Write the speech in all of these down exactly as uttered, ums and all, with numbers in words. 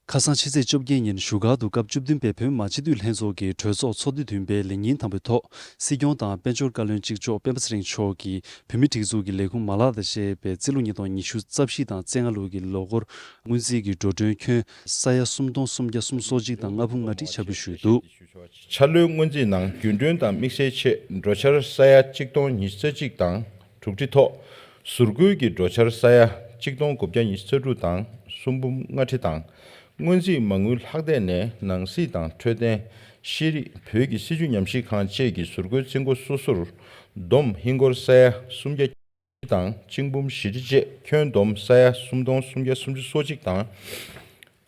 ཁ་སང་ཕྱི་ཚེས་བཅོ་བརྒྱད་ཉིན་བཞུགས་སྒར་དུ་སྐབས་བཅུ་བདུན་པའི་བོད་མི་མང་སྤྱི་འཐུས་ལྷན་ཚོགས་ཀྱི་གྲོས་ཚོགས་ཚོགས་དུས་བདུན་པའི་ལས་ཉིན་དང་པོའི་ཐོག་སྲིད་སྐྱོང་དང་དཔལ་འབྱོར་བཀའ་བློན་གཅིག་ལྕོགས་སྤེན་པ་ཚེ་རིང་མཆོག་གིས་བོད་མིའི་སྒྲིག་འཛུགས་ཀྱི་ལས་ཁུངས་མ་ལག་དང་བཅས་པའི་རྩིས་ལོ་ཉིས་སྟོང་ཉི་ཤུ་རྩ་བཞི་དང་རྩ་ལྔ་ལོ་གི་ལོ་འཁོར་སྔོན་རྩིས་ཀྱི་འགྲོ་གྲོན་ཁྱོན་ས་ཡ་སུམ་སྟོང་སུམ་བརྒྱ་སུམ་ཅུ་སོ་གཅིག་དང་ལྔ་འབུམ་ལྔ་ཁྲི་ཕྱག་ཕུལ་ཞུས་འདུག། འཆར་ལོའི་སྔོན་རྩིས་ནང་རྒྱུན་གྲོན་དང་དམིགས་བསལ་ཆེད་འགྲོ་འཆར་ས་ཡ་གཅིག་སྟོང་ཉི་ཤུ་རྩ་གཅིག་དང་དྲུག་ཁྲི་ཐོག་ཟུར་བཀོལ་གྱི་འགྲོ་འཆར་ས་ཡ་གཅིག་སྟོང་དགུ་བརྒྱ་ཉི་ཤུ་རྩ་དྲུག་དང་གསུམ་འབུམ་ལྔ་ཁྲི་དང་། སྔོན་རྩིས་མ་དངུལ་ལྷག་བསྡད་ནས་ནང་སྲིད་དང་འཕྲོད་བསྟེན། ཤེས་རིག་བོད་ཀྱི་སྲིད་བྱུས་ཉམས་ཞིབ་ཁང་བཅས་ཀྱི་ཟུར་བཀོལ་རྩིས་འགོ་སོ་སོར་བསྡོམས་ཧིན་སྒོར་ས་ཡ་སུམ་བརྒྱ་དང་གཅིག་འབུམ་བཞི་ཁྲི་བཅས་ཁྱོན་བསྡོམས་ས་ཡ་སུམ་སྟོང་སུམ་བརྒྱ་སུམ་ཅུ་སོ་གཅིག་དང་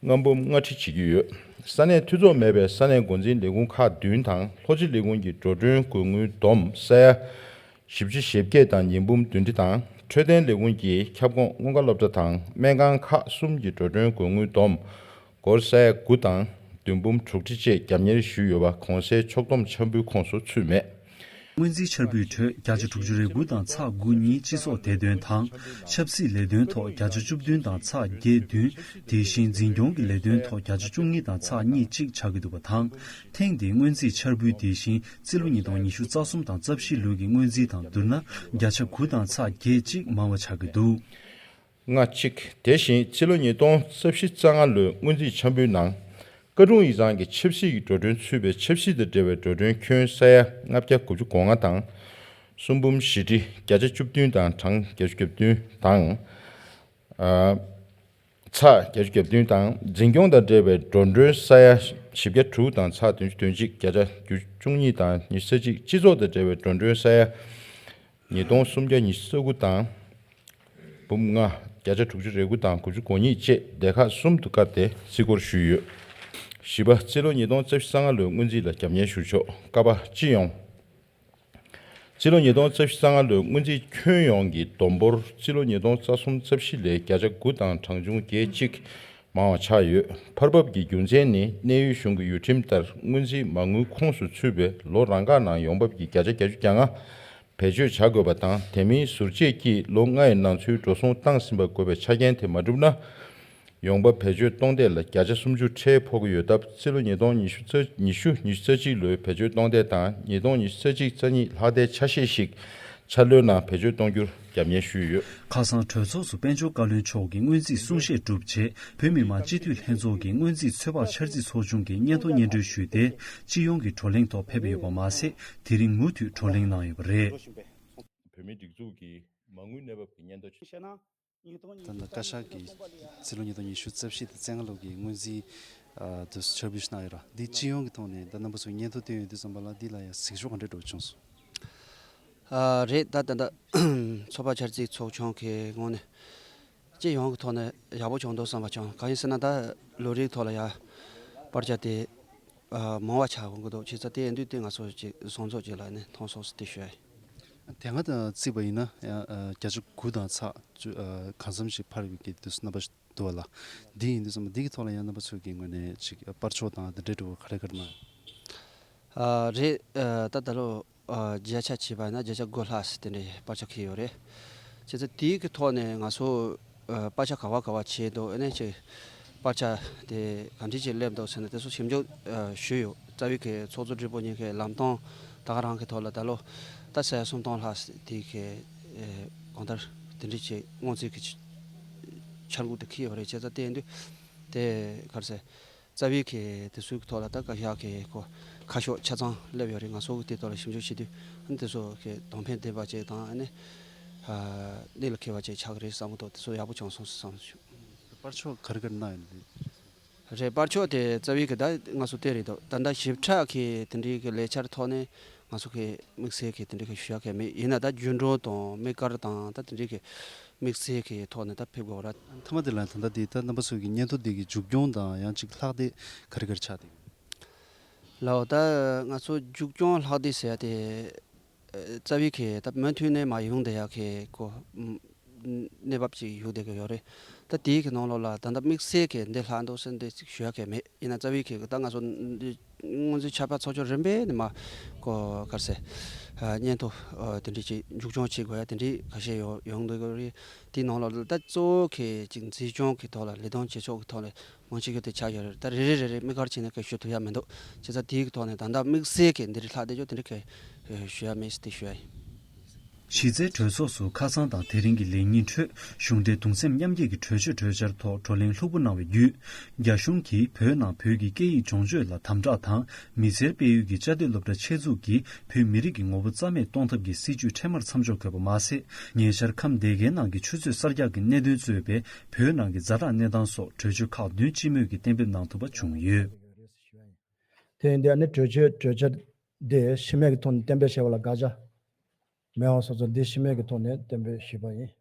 ལྔ་འབུམ་ལྔ་ཁྲི་བྱེད་ཀྱི་ཡོད། ས་གནས་འཐུས་ཚོགས་མེད་པའི་ས་གནས་འགོ་འཛིན་ལས་ཁུངས་ཁག་བདུན་དང་ལྷོ་སྤྱི་ལས་ཁུངས་ཀྱི་འགྲོ་གྲོན་དགོས་དངུལ་བསྡོམས་ས་ཡ་བཞི་བཅུ་ཞེ་བརྒྱད་དང་ཉིས་འབུམ་བདུན་ཁྲི་དང་། འཕྲོད་བསྟེན་ལས་ཁུངས་ཀྱི་ཁྱབ་ཁོངས་སྔོན་ཁ་སློབ་གྲྭ་དང་སྨན་ཁང་ཁག་གསུམ་གྱི་འགྲོ་གྲོན་དགོས་དངུལ་བསྡོམས་སྒོར་ས་ཡ་དགུ་དང་བདུན་འབུམ་དྲུག་ཁྲི་བཅས་རྒྱབ་གཉེར་ཞུས་ཡོད་པ་གོང་གསལ་ཕྱོགས་བསྡོམས་འཆར་འབུལ་ཁོངས་སུ་ཚུད་མེད། སྔོན་རྩིས་འཆར་འབུལ་ཁྲོད་བརྒྱ་ཆ་དྲུག་ཅུ་རེ་དགུ་དང་ཚེག་དགུ་གཉིས་སྤྱི་ཚོགས་བདེ་དོན་དང་ཆབ་སྲིད་ལས་དོན་ཐོག་བརྒྱ་ཆ་བཅུ་བདུན་དང་ཚེག་བརྒྱད་བདུན། དེ་བཞིན་འཛིན་སྐྱོང་གི་ལས་དོན་ཐོག་བརྒྱ་ཆ་བཅུ་གཉིས་དང་ཚེག་གཉིས་གཅིག་ཆགས་ཀྱི་འདུག་པ་དང་། ཐེངས་འདིའི་སྔོན་རྩིས་འཆར་འབུལ་དེ་བཞིན་རྩིས་ལོ་ཉིས་སྟོང་ཉི་ཤུ་རྩ་གསུམ་དང་རྩ་བཞི་ལོའི་སྔོན་རྩིས་དང་བསྡུར་ན་བརྒྱ་ཆ་དགུ་དང་ཚེག་བརྒྱད་གཅིག་མང་བ་ཆགས་ཀྱི་འདུག། ལྔ་གཅིག། དེ་བཞིན་རྩིས་ལོ་ཉིས་སྟོང་རྩ་བཞི་རྩ་ལྔ་ལོའི་སྔོན་རྩིས་འཆར་འབུལ་ནང་། ཀ་ཀྲུང་དབྱི་ཚང་གི་ཆབ་སྲིད་ཀྱི་འགྲོ་གྲོན་ཚུད་པའི་ཆབ་སྲིད་དང་འབྲེལ་བའི་འགྲོ་གྲོན་ཁྱོན་ས་ཡ་ལྔ་བརྒྱ་དགུ་བཅུ་གོ་ལྔ་དང་། གསུམ་འབུམ་བཞི་ཁྲི་བརྒྱ་ཆ་བཅུ་བདུན་དང་གྲངས་བརྒྱད་ཅུ་གྱ་བདུན་དང་། ཨ། ཚེག་བརྒྱད་ཅུ་གྱ་བདུན་དང་། འཛིན་སྐྱོང་དང་འབྲེལ་བའི་འགྲོ་གྲོན་ས་ཡ་བཞི་བརྒྱ་དྲུག་དང་ཚེག་བདུན་ཅུ་དོན་གཅིག་བརྒྱ་ཆ་བཅུ་གཉིས་དང་ཉི་ཤུ་རྩ་གཅིག་སྤྱི་ཚོགས་དང་འབྲེལ་བའི་འགྲོ་གྲོན་ས་ཡ་ཉིས་སྟོང་སུམ་བརྒྱ་ཉི་ཤུ་རྩ་དགུ་དང་། འབུམ་ལྔ་བརྒྱ་ཆ་དྲུག་ཅུ་རེ་དགུ་དང་དགུ་བཅུ་གོ་གཉིས་བཅས་སྡེ་ཁག་གསུམ་དུ་བཀར་ཏེ་རྩིས་འགོ་ཞུས་ཡོད། བཞི་པ། རྩིས་ལོ་ཉིས་སྟོང་རྩ་བཞི་རྩ་ལྔ་ལོའི་སྔོན་རྩིས་ལ་རྒྱབ་གཉེར་ཞུ་ཕྱོགས། ཀ་པ། སྤྱི་ཡོངས། རྩིས་ལོ་ཉིས་སྟོང་རྩ་བཞི་རྩ་ལྔ་ལོའི་སྔོན་རྩིས་ཁྱོན་ཡོངས་ཀྱི་བསྡོམས་འབོར་རྩིས་ལོ་ཉིས་སྟོང་རྩ་གསུམ་རྩ་བཞི་ལས་བརྒྱ་ཆ་དགུ་དང་གྲངས་ཆུང་བརྒྱད་གཅིག་མང་བ་ཆགས་ཡོད། འཕར་འབབ་ཀྱི་རྒྱུ་མཚན་ནི་གནས་ཡུལ་གཞུང་གི་ཡུལ་ཁྲིམས་ལྟར་སྔོན་རྩིས་མ་དངུལ་ཁོངས་སུ་ཚུད་པའི་ལོ་རང་འགའ་ནང་ཡོང་འབབ་ཀྱི་བརྒྱ་ཆ་བརྒྱད་ཅུ་གྱ་ལྔ་བེད་སྤྱོད་བྱ་དགོས་པ་དང་། དེ་མིན་ཟུར་བཅད་ཀྱིས་ལོ་ལྔ་ཡི་ནང་ཚུད་འགྲོ་སོང་བཏང་ཟིན་པ་དགོས་པའི་ཆ་རྐྱེན་དེ་མ་འགྲུབ་ན། ཡོང་འབབ་བེད་སྤྱོད་གཏོང་ཐད་ལ་བརྒྱ་ཆ་སུམ་ཅུ་ཁྲལ་ཕོག་གི་ཡོད་སྟབས། རྩིས་ལོ་ཉིས་སྟོང་ཉི་ཤུ་རྩ་ཉི་ཤུ་ཉི་ཤུ་རྩ་གཅིག་ལོའི་བེད་སྤྱོད་གཏོང་ཐད་དང་ཉིས་སྟོང་ཉི་ཤུ་རྩ་གཅིག་རྩ་གཉིས་ལྷག་ཐད་ཆ་ཤས་ཤིག་འཆར་ལོའི་ནང་བེད་སྤྱོད་གཏོང་རྒྱུར་རྒྱབ་གཉེར་ཞུས་ཡོད། ཁ་སང་གྲོས་ཚོགས་སུ་དཔལ་འབྱོར་བཀའ་བློན་མཆོག་གིས་སྔོན་རྩིས་གསུང་བཤད་གྲུབ་རྗེས། བོད་མི་མང་སྤྱི་འཐུས་ལྷན་ཚོགས་ཀྱི་སྔོན་རྩིས་ཚོད་དཔག་འཆར་རྩིས་ཚོགས་ཆུང་གི་སྙན་ཐོ་སྙན་སྒྲོན་ཞུས་ཏེ། སྤྱི་ཡོངས་ཀྱི་བགྲོ་གླེང་ཐོག་ཕེབས་ཡོད་པ་མ་ཟད། དེ་རིང་མུ་མཐུད་བགྲོ་གླེང་གནང་ཡོད་པ་རེད། བོད་མིའི་སྒྲིག་འཛུགས་ཀྱི་མ་དངུལ་གནས་བབ་ཀྱི་སྙན་ཐོ། ད་ལྟ་བཀའ་ཤག་གིས་རྩིས་ལོ་ཉིས་སྟོང་ཉི་ཤུ་རྩ་བཞི་དང་རྩ་ལྔ་ལོ་གི་སྔོན་རྩིས་ཨ་དུ་འཆར་འབུལ་ཞིག་གནང་ཡོད་ར། འདི་སྤྱི་ཡོངས་ཀྱི་ཐོག་ནས་ད་རྣམ་པ་ཚོས་སྙན་ཐོ་བཏོན་ཡོད་དུས་ཙམ་པ་ལ་འདི་ལ་ཡང་གཟིགས་ཕྱོགས་ག་འདྲ་འདྲ་བོ་བྱུང་སོང་། ཨ་རེད། ད་ད་ལྟ་ཚོད་དཔག་འཆར་རྩིས་ཚོགས་ཆུང་གི་ངོས་ནས་སྤྱི་ཡོངས་ཀྱི་ཐོག་ནས་ཡག་པོ་བྱུང་འདུག་བསམ་པ་བྱུང་། གང་ཡིན་ཟེར་ན་ད་ལོ་རེའི་ཐོག་ལ་ཡང་པར་ཆ་དེ་ཨ་མང་བ་ཆགས་ཡོང་གི་འདུག་བྱས་ཙང་དེ་ཡིན་དུས་དེ་ང་ཚོ་ཅིག་བཟང་ཕྱོགས་ཅིག་ལ་ནས་མཐོང་སོང་ཟེར་དེ་ཞུ་ཡ་ཡིན། དེ་སྔ་དང་བརྩིས་པ་ཡིན་ན་ཡང་ཨ་བརྒྱ་ཆ་དགུ་དང་ཚེག་བཅུ་ཨ་གང་འཚམ་ཞིག་འཕར་ཡོད་ཀྱི་དུས་སུ་རྣམ་པ་ཞིག་འདུག་བ་ལ། འདི་ཡིན་དུས་ཙམ་པ་འདི་གི་ཐོག་ལ་ཡང་རྣམ་པ་ཚོ་གི་ངོས་ནས་ཅིག་པར་ཕྱོགས་དང་དེ་འདྲའི་འགྲོ་ག་རེ་ག་རེ་གནང་། ཨ་རེད། ཨ་ད་ད་ལོ་ཨ་བརྒྱ་ཆ་བྱས་པ་ཡིན་ན་བརྒྱ་ཆ་དགུ་ལྷག་ཙམ་དེ་འདྲའི་པར་ཆ་འཁྱེར་ཡོད་རེད། བྱས་ཙང་དེའི་གི་ཐོག་ནས་ང་ཚོ་ཨ་པར་ཆ་ག་བ་ག་བ་བྱས་འདུག་ཨ་ནི་ཅིག་པར་ཆ་དེ་ག་འདྲ་ཅིག་སླེབས་འདུག་ཟེར་ནས་དེ་ཚོ་ཞིབ་འཇུག་ཨ་ཞུས་ཡོད། རྩ་བའི་གི་ཚོགས་གཙོ་སྦྲེལ་པོ་གཉིས་ཀའི་ལམ་སྟོན་ད་ག་རང་གི་ཐོག་ལ་ད་ལོ་ད་ས་ཡ་སུམ་སྟོང་ལྷག་དེ་གི་ཨེ་གང་ལྟར་དེ་འདྲ་ཅིག་སྔོན་རྩིས་ཀྱི་འཆར་འགོད་དེ་འཁྱེར་ཡོད་རེད། བྱས་ཙང་དེ་ཡིན་དུས་དེ་ག་རེ་ཟེར་རྩ་བའི་གི་དེ་ཚོའི་ཐོག་ལ་ད་བཀའ་ཤག་གི་ཁོ་ཁ་ཕྱོགས་ཆ་ཚང་སླེབས་ཡོད་རེད། ང་ཚོ་གི་དེ་ཐོག་ལ་ཞིབ་འཇུག་བྱེད་དུས་ཨ་ནི་དེ་ཚོ་གི་དོན་ཕན་ལྡན་པ་ཅིག་དང་ཨ་ནི་ཨ་གནད་ལ་འཁེལ་བ་ཅིག་ཆགས་ཀྱི་རེད་བསམ་གི་འདུག་དེ་ཚོ་ཡག་པོ་བྱུང་སོང་ཟེར་བསམ་བྱུང་། པར་ཕྱོགས་ག་རེ་ག་རེ་གནང་ཡོད་རེད། རེད། པར་ཕྱོགས་དེ་རྩ་བའི་གི་ད་ང་ཚོ་དེ་རེད་འདུག་ད་ལྟ་ཞིབ་ཕྲ་གི་དེ་འདྲའི་གི་ལས་འཆར་ཐོག་ནས་ང་ཚོ་གི་དམིགས་བསལ་གི་དེ་འདྲའི་གི་ཞུ་ཡག་གི་མེད། ཡིན་ན་ད་རྒྱུན་གྲོན་དང་དམིགས་བཀར་དང་ད་དེ་འདྲའི་གི་དམིགས་བསལ་གི་ཐོག་ནས་ད་ཕེབས་དགོས་ར། མཐའ་མ་དེ་ལ་ད་ལྟ་དེ་ད་རྣམ་པ་ཚོ་གི་སྙན་ཐོ་དེ་གི་མཇུག་སྐྱོང་དང་ཡང་ཅིག་ལྷག་བསྡད་ག་རེ་ག་རེ་ཆགས་བསྡད་ཡོད། ལའོ་ད་ང་ཚོ་མཇུག་སྐྱོང་ལྷག་བསྡད་ཟེར་ཡ་དེ། རྩ་བའི་གི་ད་མུ་མཐུད་ནས་མ་ཡོང་བསྡད་ཡག་གི་ཁོ། ཨམ། གནས་བབ་ཅིག་བཞུགས་བསྡད་ཀྱི་ཡོད་རེད། ད་དེའི་གི་ནང་ལོགས་ལ་ད་ལྟ་དམིགས་བསལ་གྱི་འདི་ལྷག་འདུག་ཟེར་འདི་ཅིག་ཞུ་ཡ་གི་མེད། ཡིན་ན་རྩ་བའི་གི་ད་ང་ཚོ་འདི་སྔོན་རྩིས་ཆར་པ་ཚོགས་ཆུང་རིམ་པས་ནས་མ་གོ་གར་སེ་སྙན་ཐོ་དེ་འདྲས་ཅིག་མཇུག་སྐྱོང་བྱེད་དགོས་ཡ་དེ་འདྲས་ཁ་ཤས་ཡོང་ཡོང་འདུག་གི་རེད། དེའི་ནང་ལོགས་ལ་ད་གཙོ་བོ་གི་ཅིག་འཛིན་སྐྱོང་གི་ཐོག་ལ་ལས་དོན་བྱེད་ཕྱོགས་ཀྱི་ཐོག་ལ་མང་ཆེ་ཤོས་དེ་ཆགས་ཡོད་རེད། ད་རེ་རེ་རེ་རེ་དམིགས་བཀར་བྱས་ནས་སྐད་ཞུ་ཐུབ་ཡ་མི་འདུག། བྱས་ཙང་དེའི་ཐོག་ནས་ད་ལྟ་དམིགས་བསལ་གྱི་འདི་རིགས་ལྷག་བསྡད་རྒྱུ་དེ་འདྲ་གི་ཞུ་ཡ་མེད་ཟེར་དེ་ཞུ་ཡ་ཡིན། གཞི་རྩའི་གྲོས་ཚོགས་སུ་ཁ་སང་དང་དེ་རིང་གི་ལས་ཉིན་ཁྲོད་གཞུང་འབྲེལ་གདུང་སེམས་མཉམ་སྐྱེད་ཀྱི་གྲོས་ཆོད་གྲོས་འཆར་ཐོག་བགྲོ་གླེང་ལྷུག་པོ་གནང་བའི་བརྒྱུད། རྒྱ་གཞུང་གིས་བོད་ནང་བོད་ཀྱི་སྐད་ཡིག་སྦྱོང་སྤྱོད་ལ་དམ་དྲག་དང་། མི་སེར་སྤེལ་ཡུལ་གྱི་བཅའ་སྡོད་སློབ་གྲྭ་ཆེད་འཛུགས་ཀྱིས་བོད་མི་རིགས་ཀྱི་ངོ་བོ་རྩ་མེད་གཏོང་ཐབས་ཀྱི་སྲིད་ཇུས་འཕྲལ་མར་མཚམས་འཇོག་དགོས་པ་མ་ཟད། ཉེ་ཆར་ཁམས་སྡེ་དགེའི་ནང་གི་ཆུ་ཚོད་གསར་རྒྱག་གི་གནད་དོན་གཙོས་པའི་བོད་ནང་གི་ཛ་དྲག་གནས་སྟངས་སོགས་གྲོས་ཆོད་ཁག་བདུན་སྤྱི་མོས་ཀྱིས་གཏན་འབེབས་གནང་ཐུབ་པ་བྱུང་ཡོད། དེ་ཡིན་དུས་ཨ་ནི་གྲོས་ཆོད་གྲོས་འཆར་འདི་ཕྱི་མིག་གི་ཐོག་ནས་གཏན་འབེབས་བྱས་པ་ལ་དགག་བྱ་མེད་པ་སོགས་ཚོ་འདི་ཕྱི་མིག་གི་ཐོག་ནས་གཏན་འབེབས་ཞུས་པ་ཡིན།